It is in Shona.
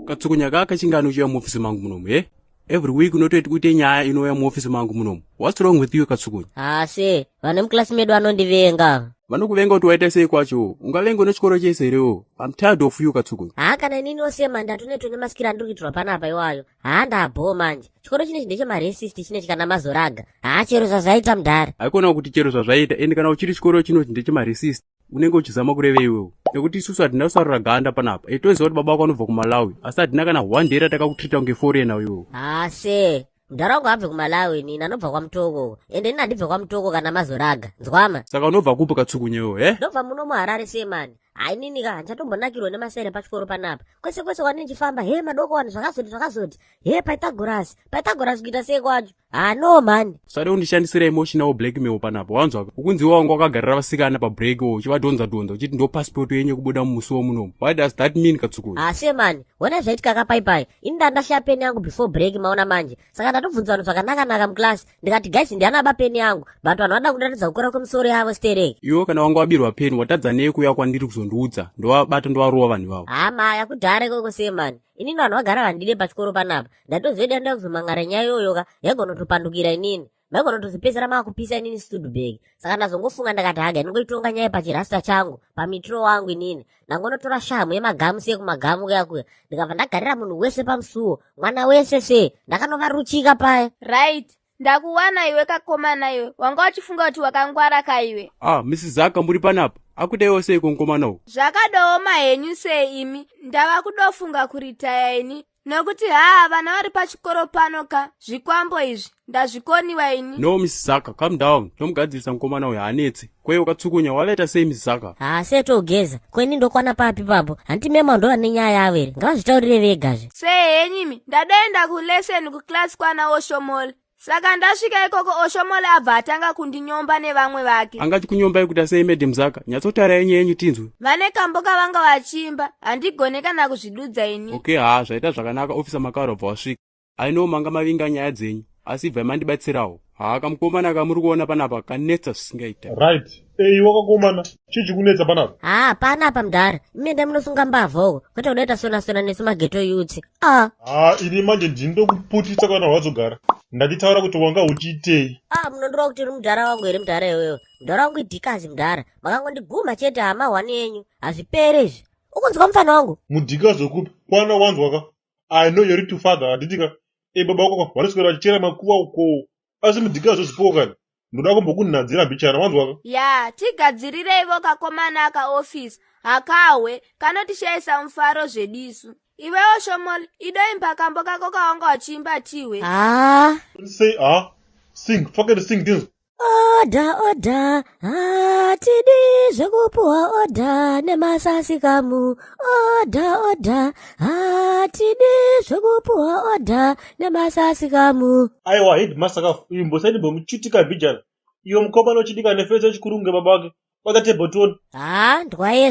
Katsukunya kaka chingani uchiuya muofisi mangu munomu, he? Every week unototi uite nyaya inouya muofisi mangu munomu. What's wrong with you, Katsukunya? Ase vane muklasi medu anondivenga. Vanokuvenga kuti waita sei kwacho? Ungavenga nechikoro chese herewo? I'm tired of you, Katsukunya. Haa, kana inini osema, ndatonetwa nemasikiro andiri kuitirwa panapa iwayo. Haa, ndabhoo manje. Chikoro chinechi ndechemaresist chinechi kana mazoraga. Haa, chero zvazvaita, mudhara. Haikona kuti chero zvazvaita. Ende kana uchiri chikoro chinoti ndechemaresist, unenge uchizama kureva iwewo nekuti isusu hatina kusarura ganda panapa. Toziva kuti baba vako anobva kuMalawi, asi hatina kana one day ratakakutreata kunge foreigner iwewo. Ase mudhara wangu abve kuMalawi, nini anobva kwaMutoko. Ende ini handibve kwaMutoko kana mazoraga, nzwama. Saka unobva kupi, Katsukunya, iwewo, he? Ndobva muno muHarare semani. Hainini ka, handichatombonakirwa nemasere pachikoro panapa. Kwese kwese kwandinichifamba, he, madoko wani zvakazoti zvakazoti, he, Pythagoras, Pythagoras, kuita sei kwacho? Ha, no mani. Usade kundishandisira emotional blackmail panapa, wanzwa? Ukunzi iwe wanga wakagarira vasikana pabreak wo, uchivadhonza dhonza uchiti ndo passport yenyu yekubuda mumusuwo munomu. What does that mean, Katsukunya? Ase mani, ona zvaitika kapaipai. Ini ndandashaya peni yangu before break, maona manje. Saka ndatobvunza vanhu zvakanaka-naka muklasi, ndikati, "Guys, ndiani aba peni yangu?" But vanhu vada kuratidza kukura kwemisoro yavo stereki. Iwe kana wanga wabirwa peni, watadza nei kuuya kwandiri kuzondiudza? Ndovabata, ndovarova vanhu ivavo. Hama yakudhara ikoko semani. Inini vanhu vagara vandide pachikoro panapa. Ndatozoida nda kuzomangara nyaya iyoyoka, yaigona kutopandukira inini, maigona kutozopedzisira maakupisa inini studbag. Saka ndazongofunga ndakati, haga, ndingoitonga nyaya pachirasta changu, pamitiro wangu. Inini ndangonotora shamu yemagamu sei kumagamu kuya kuya, ndikabva ndagarira munhu wese pamusuwo, mwana wese sei, ndakanovaruchika paya. Right, ndakuwana iwe kakomana. Iwe wanga uchifunga kuti wakangwara kaiwe. Ah, Mrs Zaka, muri panapa. Akutaiwo seiko mukomana uyu? Zvakadooma henyu sei imi. Ndava kudofunga kuritaya ini, nokuti haa, vana vari pachikoro pano ka, zvikwambo izvi ndazvikoniwa ini. No, Mrs Zaka, calm down. Tomugadzirisa mukomana uyu, haanetsi. Kweiwe Katsukunya, wavaita sei Mrs Zaka? Ha, setogeza kweni ndokwana papi papo? Handiti mema ndova nenyaya yavo here? Ngavazvitaurire vegazve. Sei henyimi, ndadoenda kulesson kuklasi kwana Oshomole. Saka ndasvika ikoko, Oshomole abva atanga kundinyomba nevamwe vake. Angati kunyombai kuita sei, Madam Zaka? Nyatsotarai nyaya yenyu tinzwe. Vane kambo kavanga vachiimba, handigone kana kuzvidudza ini. Okay, ha, zvaita zvakanaka Officer Makaro bva wasvika. I know manga mavinga nyaya dzenyu, asi ibvai mandibatsirawo. Haa, kamukomana kamuri kuona panapa kanetsa zvisingaita. Right, ei wakakomana, chii chikunetsa panapa? Haa, panapa mudhara, imende munosunga mbavha uko, kwete kudaita sona sona nesu maghetto youths a. Haa, ini manje ndinokuputitsa kana wazogara. Ndachitaura kuti wanga uchiitei? A, munondoreva kuti uri mudhara wangu here, mudhara iwewe? Mudhara wangu idhikazi, mudhara. Makangondiguma chete, hama hwani yenyu hazvipere izvi. Ukunzwa, mufana wangu? Mudhikazi wekupi? Kwana, wanzwa ka? I know your to father, handiti ka? E, baba wako vanoswera vachichera makuva uko, asi mudhikazi wezvipoko kani? Ndoda kumbokunhadzira mbichana, wanzwa ka? Ya, tigadzirireivo kakomana aka, officer. Hakahwe kanotishayisa mufaro zvedisu. Iwewo Shomoli, idoimba kambo kako kawanga wachiimba tihwe. Haa. Say ah, sing, fucking sing this. Order, order, hatidi zvekupuwa order nemasasikamu. Order, order, hatidi zvekupuwa order nemasasikamu. Aiwa, headmaster kafu, imbosaidi mbomuchitika mbijana. Iyo mukomana uchidika neface yechikuru kunge baba vake. Bata table tione. Haa, ndwaye.